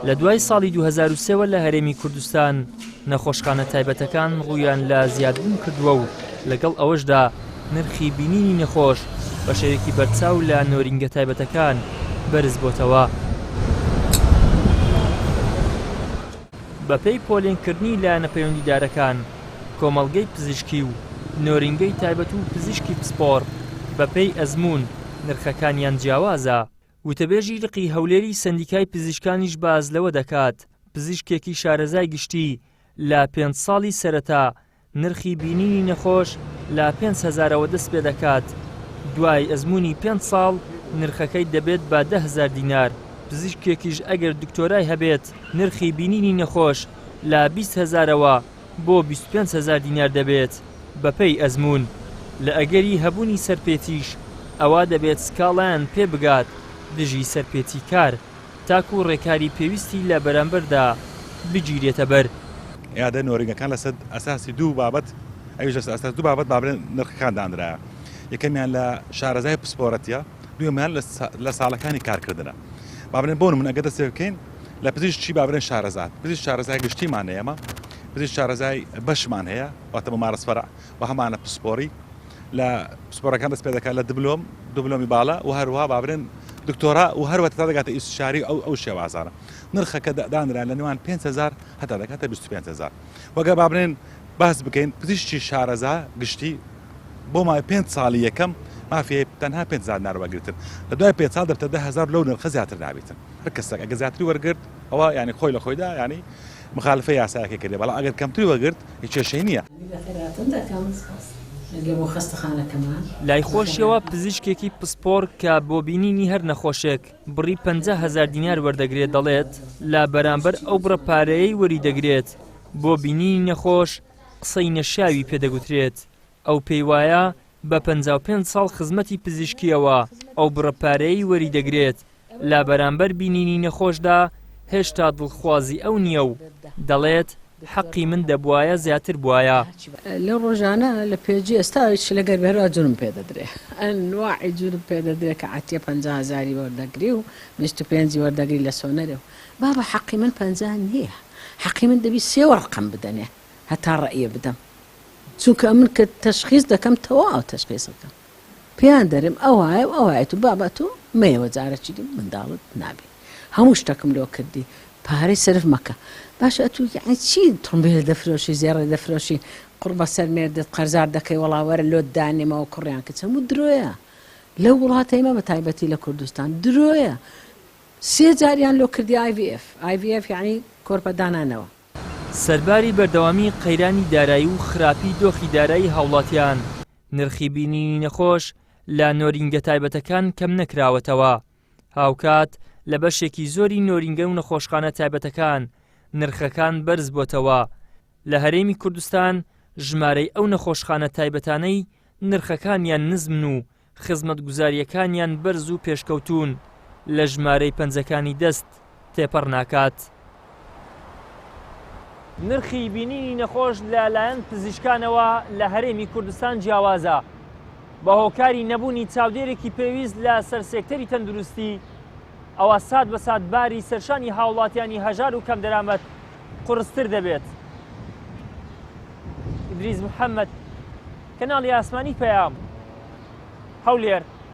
لە دوای ساڵی 2003 وە لە هەرێمی کوردستان نەخۆشخانە تایبەتەکان ڕوویان لە زیادبوون کردووە و لەگەڵ ئەوەشدا نرخی بینینی نەخۆش بە شێوەیەکی بەرچاو لە نۆرینگە تایبەتەکان بەرز بۆتەوە. بەپێی پۆلێنکردنی لایەنە پەیوەندیدارەکان، کۆمەڵگەی پزیشکی و نۆرینگەی تایبەت و پزیشکی پسپۆڕ بەپێی ئەزموون نرخەکانیان جیاوازە. وتەبێژی لقی هەولێری سەندیکای پزیشکانیش باس لەوە دەکات، پزیشکێکی شارەزای گشتی لە پێنج ساڵی سەرەتا نرخی بینینی نەخۆش لە پێنج هەزارەوە دەست پێدەکات، دوای ئەزموونی پێنج ساڵ نرخەکەی دەبێت بە 10,000 دینار، پزیشکێکیش ئەگەر دکتۆرای هەبێت نرخی بینینی نەخۆش لە 20 هەزارەوە بۆ 25 هەزار دینار دەبێت بەپێی ئەزموون، لە ئەگەری هەبوونی سەرپێچیش ئەوا دەبێت سکاڵایان پێ بگات دژی سەرپێچیکار. تاکو ڕێکاری پێویستی لە بەرامبەردا بگیرێتە بەر. ئیادە نۆرینگەکان لەسەر ئەساسی دوو بابەت ئەویش لەسەر ئەساس دوو بابەت بابرێن نرخەکان دانرایە یەکەمیان لە شارەزای پسپۆرەتیە دووەمیان لە ساڵەکانی کارکردنە بابرێن بۆ من ئەگەر دەست پێ بکەین لە پزیشکی بابرێن شارەزا پزیشک شارەزای گشتیمان هەیە ئەمە پزیشک شارەزای بەشمان هەیە واتە ممارس فەرع و هەمانە پسپۆری لە پسپۆرەکان دەست پێ دەکات لە دبلۆم دبلۆمی باڵا و هەروەها بابرێن دکتۆرا و هەروە تا دەگاتە ئیستشاری ئەو ئەو شێوازانە نرخەکە دانرا لە نێوان 5000 هەتا دەگاتە 25000 وەگە بابرێن باس بکەین پزیشکی شارەزا گشتی بۆ ماوەی پێنج ساڵی یەکەم مافی تەنها 5000 دینار وەرگرتن لە دوای پێنج ساڵ دەبتە 10000 لەو نرخە زیاتر نابێتن هەر کەسێک ئەگەر زیاتری وەرگرت ئەوە یانی خۆی لە خۆیدا یانی مخالفە یاسایەکەی کردێ بەڵام ئەگەر کەمتری وەرگرت هیچ کێشەی نییە. بەخێرهاتن دەکەم لە بۆ خەستەخانەکەمان. لای خۆشیەوە پزیشکێکی پسپۆڕ کە بۆ بینینی هەر نەخۆشێک بڕی 50 هەزار دینار وەردەگرێت دەڵێت، لە بەرامبەر ئەو بڕە پارەیەی وەریدەگرێت بۆ بینینی نەخۆش قسەی نەشیاوی پێدەگوترێت، ئەو پێیوایە بە 55 ساڵ خزمەتی پزیشکییەوە ئەو بڕە پارەیەی وەریدەگرێت لە بەرامبەر بینینی نەخۆشدا هێشتا دڵخوازی ئەو نییە و دەڵێت، حەقی من دەبوایە زیاتر بوایە. لەو ڕۆژانە لە پێجی ئێستایش لە گەرمێرا جورم پێ دەدرێ ئەنواعی جورم پێ دەدرێ کە عەتیە 50 هەزاری وەردەگری و 25 ی وەردەگری لە سۆنەرێ و بابە حەقی من 50 نییە حەقی من دەبی سێ وەڕقەم بدەنێ هەتا ڕەئیە بدەم چونکە ئەمن کە تەشخیس دەکەم تەواو تەشخیسەکەم پێیان دەرێم ئەوهایە و ئەوهایە تو بابە تۆ مەیەوە جارەکی دی منداڵت نابی هەموو شتەکم لۆ کردی پارەی سەرف مەکە باشە ئەتوو یەعنی چی تڕمبێل دەفرۆشی زێڕێ دەفرۆشی قوڕ بەسەر مێردت قەرزار دەکەی وەڵا وەرە لۆت دانێمەوە کوڕیان کچ هەموو درۆیە لەو وڵاتەی مە بە تایبەتی لە کوردستان درۆیە سێ جاریان لۆ کردی ئای ڤی ئێف ئای ڤی ئێف یەعنی کۆرپە دانانەوە. سەرباری بەردەوامی قەیرانی دارایی و خراپی دۆخی دارایی هاوڵاتیان، نرخی بینینی نەخۆش لە نۆرینگە تایبەتەکان کەمنەکراوەتەوە، هاوکات لە بەشێکی زۆری نۆرینگە و نەخۆشخانە تایبەتەکان نرخەکان بەرزبووەتەوە، لە هەرێمی کوردستان ژمارەی ئەو نەخۆشخانە تایبەتانەی نرخەکانیان نزمن و خزمەتگوزارییەکانیان بەرز و پێشکەوتوون لە ژمارەی پەنجەکانی دەست تێپەڕ ناکات. نرخی بینینی نەخۆش لە لایەن پزیشکانەوە لە هەرێمی کوردستان جیاوازە، بە هۆکاری نەبوونی چاودێرێکی پێویست لە سەر سێکتەری تەندروستی، ئەوا سات بە سات باری سەرشانی هاوڵاتیانی هەژار و کەمدەرامەت قورستر دەبێت. ئیدریس محەممەد، کەناڵی ئاسمانی پەیام، هەولێر.